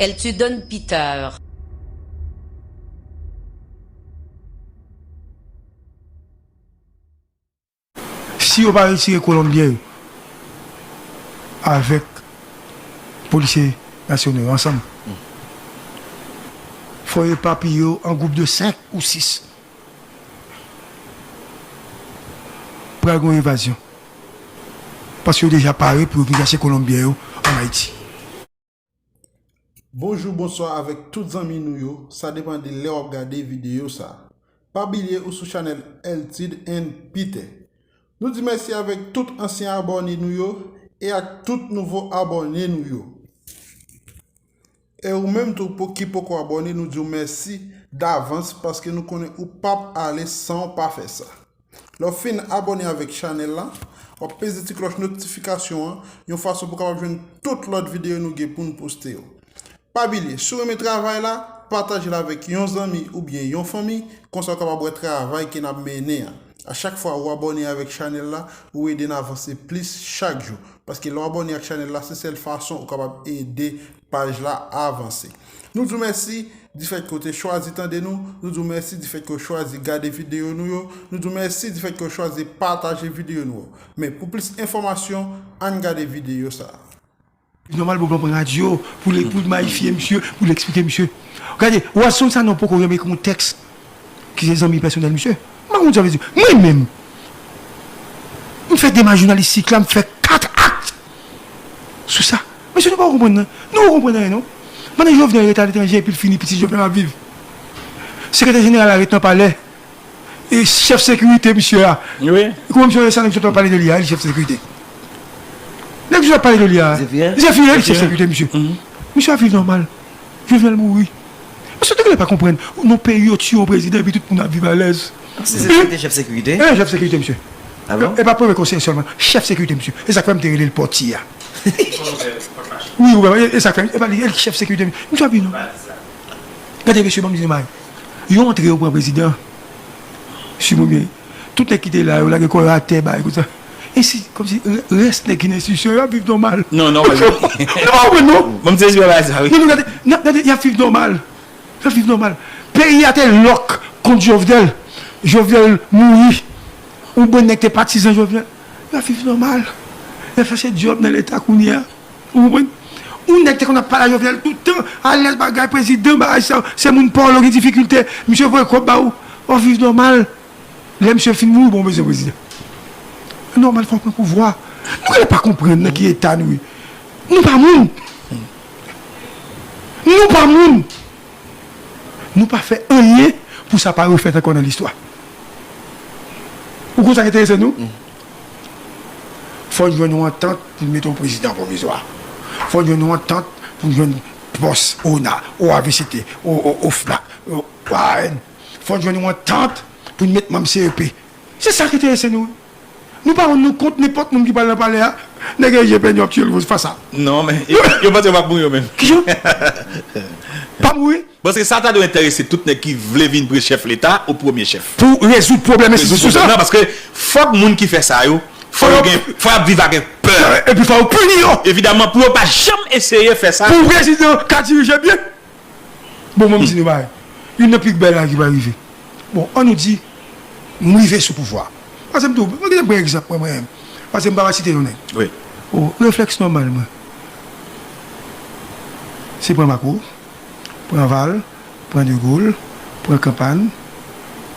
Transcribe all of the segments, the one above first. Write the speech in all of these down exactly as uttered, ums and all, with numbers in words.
Eltidon Peter. Si yo pa retire Kolonbyen yo avèk polisye nasyonal yo ansanm, fò yo epapiye yo an gwoup de senk ou sis. Pral gen yon evazyon. Paske yo deja pare pou yo vin chache Kolonbyen yo ann Ayiti. Bonjou, bonswa avèk tout zanmi nou yo, sa depann de lè w ap gade videyo sa. Pa bliye ou sou chanèl Eltid and Peter. Nou di mèsi avèk tout ansyen abòne nou yo e ak tout nouvo abòne nou yo. E ou menm tou pou ki poko abòne, nou di w mèsi davans paske nou konnen ou p ap ale san w pa fè sa. Lè w fin abòne avèk chanèl la, w ap peze ti klòch notifikasyon an yon fason pou w kapab jwenn tout lòt videyo nou gen pou n poste yo. Pa bliye, si w renmen travay la, pataje l avèk yon zanmi oubyen yon fanmi, konsa w kapab wè travay ke n ap mennen an. A chak fwa ou abòne avèk chanèl la, ou ede n avanse plis chak jou. Paske lè w abòne ak chanèl la, se sèl fason ou kapab ede paj la avanse. Nou di w mèsi difèt ke w te chwazi tande nou, nou di w mèsi difèt ke w chwazi gade videyo nou yo, nou di w mèsi difèt ke w chwazi pataje videyo nou yo. Men pou plis enfòmasyon, ann gade videyo sa a. Nòmal pou w pran radyo, pou l, pou l mayifye misye, pou l eksplike misye. Gade, Watson Sanon poko janm ekri yon tèks ki se zanmi pèsonèl misye. M pa konn sa vle di. Mwen menm, m fè demach jounalistik la, m fè kat akt sou sa. Mesye, nou pa konprann nan. Nou pa konprann anyen, non. Pandan Jovenel ret aletranje epi l fini, pitit Jovenel ap viv. Sekretè jeneral la ret nan palè. E chèf sekirite misye a. Wi. Kòman misye rele sa, nèg sot ap pale de li a, li chèf sekirite. Nèg sot ap pale de li a. Zefirè? Zefirè, li chèf sekirite misye. Misye ap viv nòmal. Jovenel mouri. Mesye, nou genlè pa konprann. Nan peyi yo tiye yon prezidan epi tout moun ap viv alèz. Se, se, se te chèf sekirite? E, chèf sekirite misye. Ah bon? E pa premye konseye sèlman. Chèf sekirite misye. E sa k fè m te rele l pòtye a. Wi, wi, e, e sa k fè, e pa li, e li chèf sekirite misye. Misye ap viv nòmal. Gade mesye, ban m di nou bagay. Yo antre, yo pran prezidan. Si mwen byen, tout nèg ki te la, yo lage kò yo atè, bagay konsa. E si, kòmsi, rè-, rès nèg ki nan enstitisyon yo ap viv nòmal. Non, nòmal. Nou pa konprann, non? Bon, m te espere bagay sa, wi. Non, nou gade, n ap gade, y ap viv nòmal. Y ap viv nòmal. Peyi a te lòk kont Jovenel. Jovenel mouri. Yon bon nèg te patizan Jovenel. Y ap viv nòmal. Y ap chache djòb nan Leta kounye a. Ou konprann? Yon nèg te konn ap pale a Jovenel tout tan, alèz bagay prezidan, bagay sa, se moun pa w, lè w gen difikilte, misye voye kòb ba ou, w ap viv nòmal. Lè misye fin mouri, bon, w bezwen prezidan. Nòmal, fò w pran pouvwa. Nou genlè pa konprann nan ki eta nou ye. Nou pa moun. Nou pa moun. Nou pa fè anyen pou sa pa refèt ankò nan listwa. Ou konn sa k enterese nou? Fò n jwenn yon antant pou n mete yon prezidan pwovizwa. Fò n jwenn yon antant pou n jwenn pòs ona, O A V C T, O, O, OFNAC, O A N. Fò n jwenn yon antant pou n met manm C E P. Se sa k enterese nou. Nou pa rann nou kont nenpòt moun ki pral nan palè a, nèg G P N yo ap tiye l fasa. Non, men yo, yo panse yo p ap mouri yo menm. Kijan? Pa mouri? Paske sa ta dwe enterese tout nèg ki vle vin pre chèf Leta ou premye chèf. Pou rezoud pwoblèm enstitisyon sa. Rezoud pwoblèm nan, paske fòk moun ki fè sa yo, fò yo gen, fò y ap viv avèk pè. Epi fò yo pini yo. Evidaman, pou yo pa janm eseye fè sa. Pou prezidan ka dirije byen. Bon, mwen, m di nou bagay. Youn nan pi bèl bagay ki pral rive. Bon, ann nou di, m rive sou pouvwa. Paske m tou, mwen gentan pran egzanp, mwen, mwen menm. Paske m pa va site non nèg. Wi. O, reflèks nòmal, mwen. Se pran Mako, pran Val, pran De Gaulle, pran Kanpàn,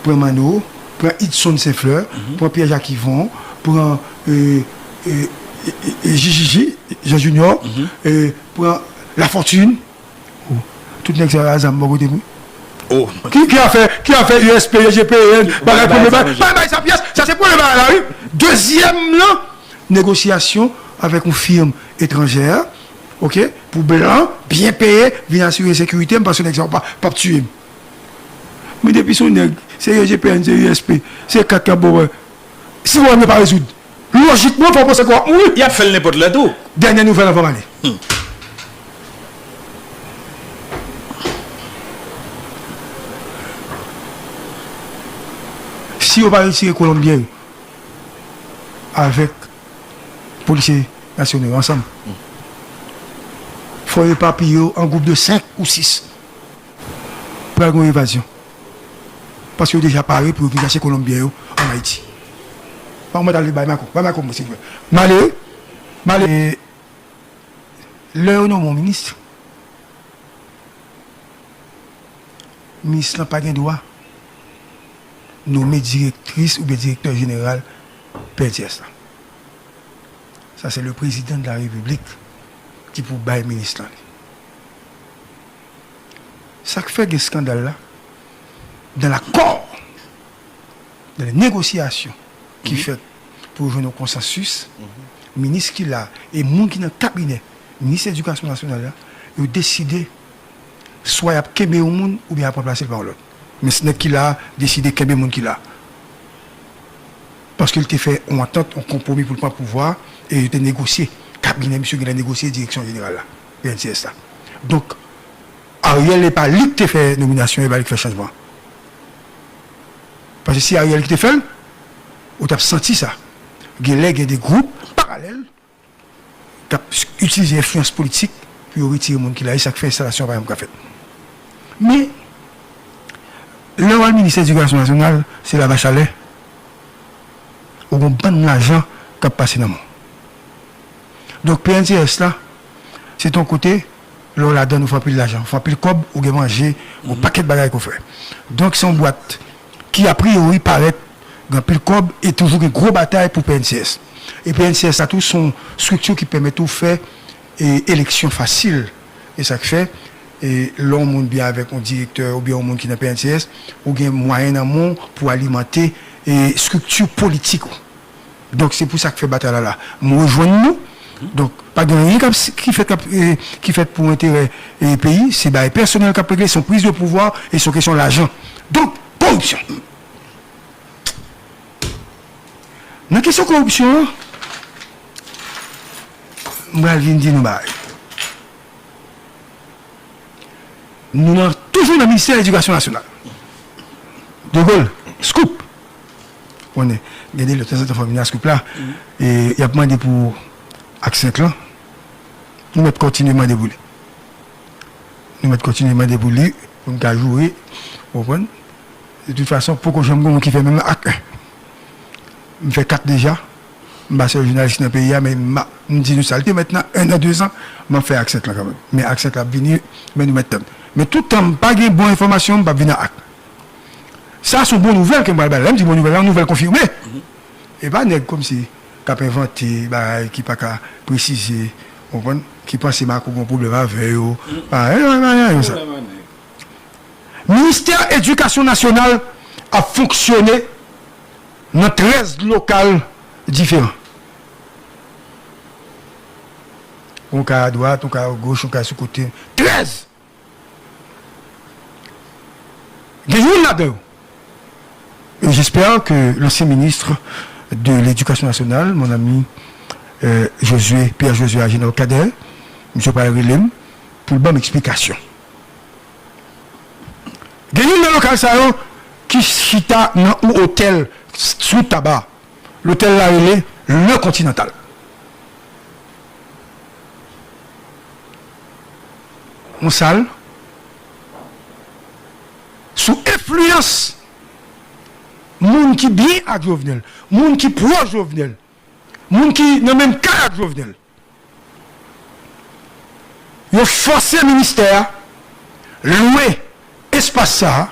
pran Manno, pran Hudson Saint Fleur, pran Pierre Jacques Yvon, pran, e, e, e, e, J J J, Jean Junior, e, pran Lafortune. O, tout nèg sa yo a zam bò kote m, wi. O. Ki, ki afè, ki afè U S P, G P N, bagay premye bagay, pa bay sa pyès, sa se premye bagay la, wi. Dezyèm lan, negosyasyon avèk yon fim etranjè, oke, pou blan, byen peye, vin asire sekirite m, paske nèg sa yo pa, p ap tiye m. Men depi se yon nèg, se G P N, se U S P, se kat k ap bo, si pwoblèm nan pa rezoud, lojikman, fò w panse ke w ap mouri. Y ap fè l nenpòt lè tou. Dènye nouvèl anvan m ale. Hmm. Si yo pa retire Kolonbyen yo avèk polisye nasyonal yo ansanm, hmm, Fò yo epapiye yo an gwoup de senk ou sis. Pral gen yon evazyon. Paske yo deja pare pou yo vin chache Kolonbyen yo ann Ayiti. Pa mwen ale bay Mako, bay Mako mwen silvouplè. Malere, malere. Lè yo nonmen yon minis, minis lan pa gen dwa nonmen direktris oubyen direktè jeneral P N C S la. Sa se le président de la République ki pou bay minis lan li. Sa k fè gen eskandal la, dans l'accord, dans les négociations ki fèt pou yo jwenn yon konsansis, minis ki la e moun ki nan kabinè minis edikasyon nasyonal la, yo deside swa y ap kenbe yon moun oubyen y ap ranplase l pa yon lòt. Men nèg ki la a deside kenbe moun ki la a. Paske l te fè yon antant, yon konpwomi pou l pran pouvwa, e yo te negosye. Kabinè misye genlè negosye direksyon jeneral la, P N C S la. Donk, Ariel, e pa li ki te fè nominasyon, e pa li ki fè chanjman. Paske si Ariel ki te fè l, ou t ap santi sa. Genlè gen de gwoup paralèl k ap itilize enfliyans politik pou yo retire moun ki la, e sa k fè enstalasyon an pa janm ka fèt. Men, lè w al minis edikasyon nasyonal, se lavach a lè. Ou gen yon bann lajan k ap pase nan men w. Donk, P N C S la, se te yon kote, lè w ladan l, ou fè anpil lajan, ou fè anpil kòb, ou gen manje, yon pakèt bagay ke w fè. Donk, se yon bwat ki, apriyori, parèt gen anpil kòb e toujou gen gwo batay pou P N C S. E P N C S la tou, se yon estrikti ki pèmèt ou fè, e, eleksyon fasil. E sa k fè, e, lè yon moun byen avèk yon direktè oubyen yon moun ki nan P N C S, ou gen mwayen nan men w pou alimante, e, estrikti politik ou. Donk, se pou sa k fè batay la la. M rejwenn nou. Donk, pa gen anyen k ap, ki fèt, k ap, e, ki fèt pou enterè, e, peyi. Se bagay pèsonèl k ap regle, se yon priz de pouvwa e se yon kesyon lajan. Donk, koripsyon. Nan kesyon koripsyon an, m pral vin di nou bagay. Nou nan, toujou nan ministè edikasyon nasyonal. De Gaulle, scoop. Konnen, gen de lè, tanzantan fò m vin a scoop la. E y ap mande pou ak senk lan. Nou mèt kontinye mande pou li. Nou mèt kontinye mande pou li, pou n ka joure, ou konprann? De tout fason, poko janm gen yon ki fè menm ak en. M fè kat deja. M pa sèl jounalis nan peyi a, men m, m di nou sa, li te mèt nan en an, de zan, m ap fè ak senk lan kanmenm. Men ak senk lan ap vini, men nou mèt tann. Men toutan m pa gen bon enfòmasyon, m p ap vin a ak. Sa se yon bon nouvèl ke m pral bay la. Lè m di bon nouvèl la, yon nouvèl konfime. E pa nèg kòmsi k ap envante bagay ki pa ka presize, ou konprann, ki panse Marco gen pwoblèm avè yo. Pa, e, e, e, e, sa. Ministè Edikasyon Nasyonal ap fonksyone nan trèz lokal diferan. Yon kay adwat, yon kay agoch, yon kay sou kote. Trèz! Gen youn ladan yo. Et j'espère que l'ancien ministre de l'Éducation nationale, mon ami, euh, Josué, Pierre Josué Agénor Cadet, misye pral rele m pou l ban m eksplikasyon. Gen youn nan lokal sa yo ki chita nan yon otèl sou Taba. Lotèl la rele Le Continental. Yon sal sou enfliyans moun ki byen ak Jovenel, moun ki pwòch Jovenel, moun ki nan menm kay ak Jovenel. Yo fòse ministè a lwe espas sa a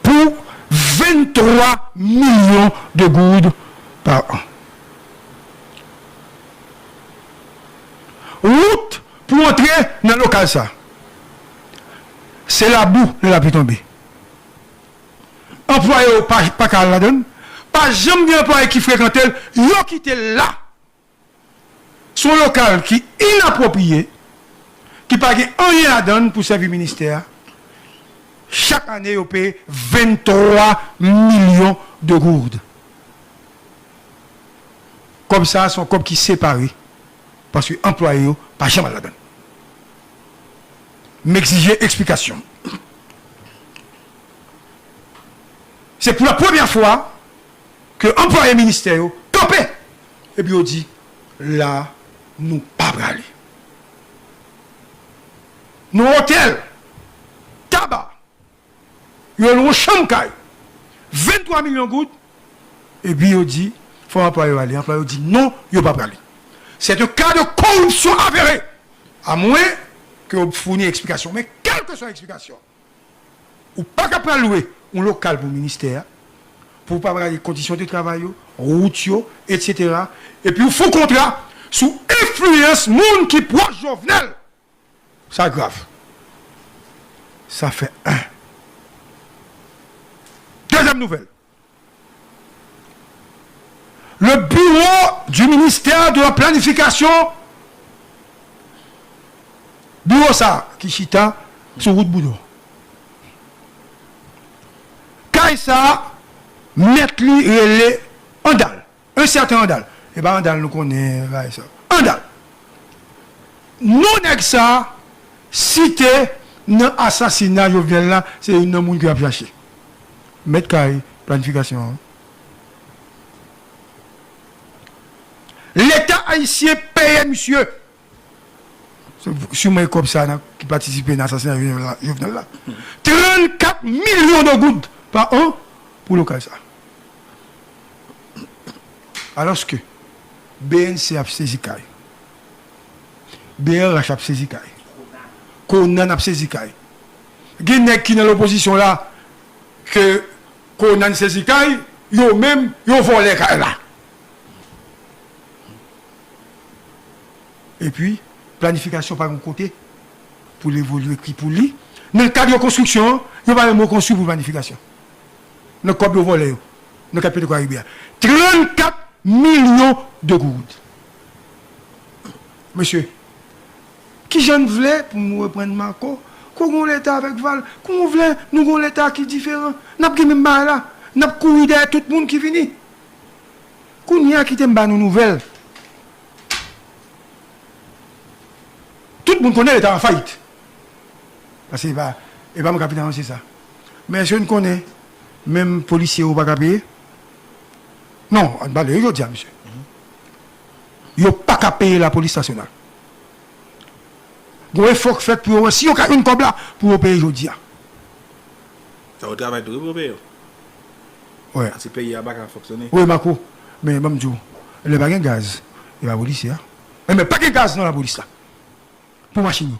pou venntwa milyon de goud pa an. Wout pou antre nan lokal sa, se labou lè lapli tonbe. Anplwaye yo pa, pa ka al ladan l. Pa janm gen anplwaye ki frekante l, yo kite l la. Se yon lokal ki inapwopriye, ki pa gen anyen ladan l pou sèvi ministè a. Chak ane, yo peye venntwa milyon de goud. Kòb sa a, se yon kòb ki separe, paske anplwaye yo pa janm al ladan l. M egzije eksplikasyon. Se pou la premyè fwa ke anplwaye ministè yo kanpe, epi yo di, la, nou pa prale. nan otèl, taba, yo lwe yon chanm kay, venntwa milyon goud, epi yo di, fò anplwaye yo ale. Anplwaye yo di non, yo pa prale. C'est un cas de corruption avéré. À moins que yo founi eksplikasyon. Men kèlkeswa eksplikasyon, ou pa ka pral lwe yon lokal pou ministè a, pou w pa gade kondisyon de travay yo, wout yo, etsetera. Epi w fè yon kontra sou enfliyans moun ki pwòch Jovenel. Sa grav. Sa fè en. Dezyèm nouvèl. Le bureau du ministère de la planification, biwo sa ki chita sou wout Boudon. Kay sa, mèt li rele Andal. Un certain Andal. E pa Andal nou konnen, bagay sa. Andal. Non nèg sa site nan asasina Jovenel la, se youn nan moun ke y ap chache. Mèt kay planifikasyon an. Leta ayisyen peye misye. Se siman e kòb sa nan, ki patisipe nan asasina Jovenel la, Jovenel la. Trannkat milyon de goud pa an pou lokal sa. Alòske B N C ap sezi kay. B R H ap sezi kay. Konan ap sezi kay. Gen nèg ki nan lopozisyon la ke Konan sezi kay, yo menm, yo vòlè kay la. Epi, planifikasyon pa gen kote pou l evolye ki pou li. Nan kad yo konstriksyon an, yo pa menm rekonstwi pou planifikasyon. Nan kòb yo vòlè yo. Nan kad Petro Caribe a. Trannkat milyon de goud. Mesye, kijan n vle pou nou reprann Mako? Kou gon leta avèk Val, kou nou vle nou gon leta ki diferan? N ap gen menm bagay la. N ap kouri dèyè tout moun ki vini. Kounye a kite m ba nou nouvèl. Tout moun konnen leta an fayit. Paske e pa, e pa mwen k ap vin anonse sa. Men èske n konnen menm polisye yo pa ka peye? Non, ann pale jodi a, mesye. Yo pa ka peye lapolis nasyonal. Gon efò k fèt pou yo wè si yo ka jwenn kòb la pou yo peye jodi a. Sa yo travay tou wi pou yo peye yo. Wè. Paske peyi a pa ka fonksyone. Wi, Mako. Men ban m di w, lè pa gen gaz, e pa polisye a. Enben, pa gen gaz nan lapolis la. Pou machin yo.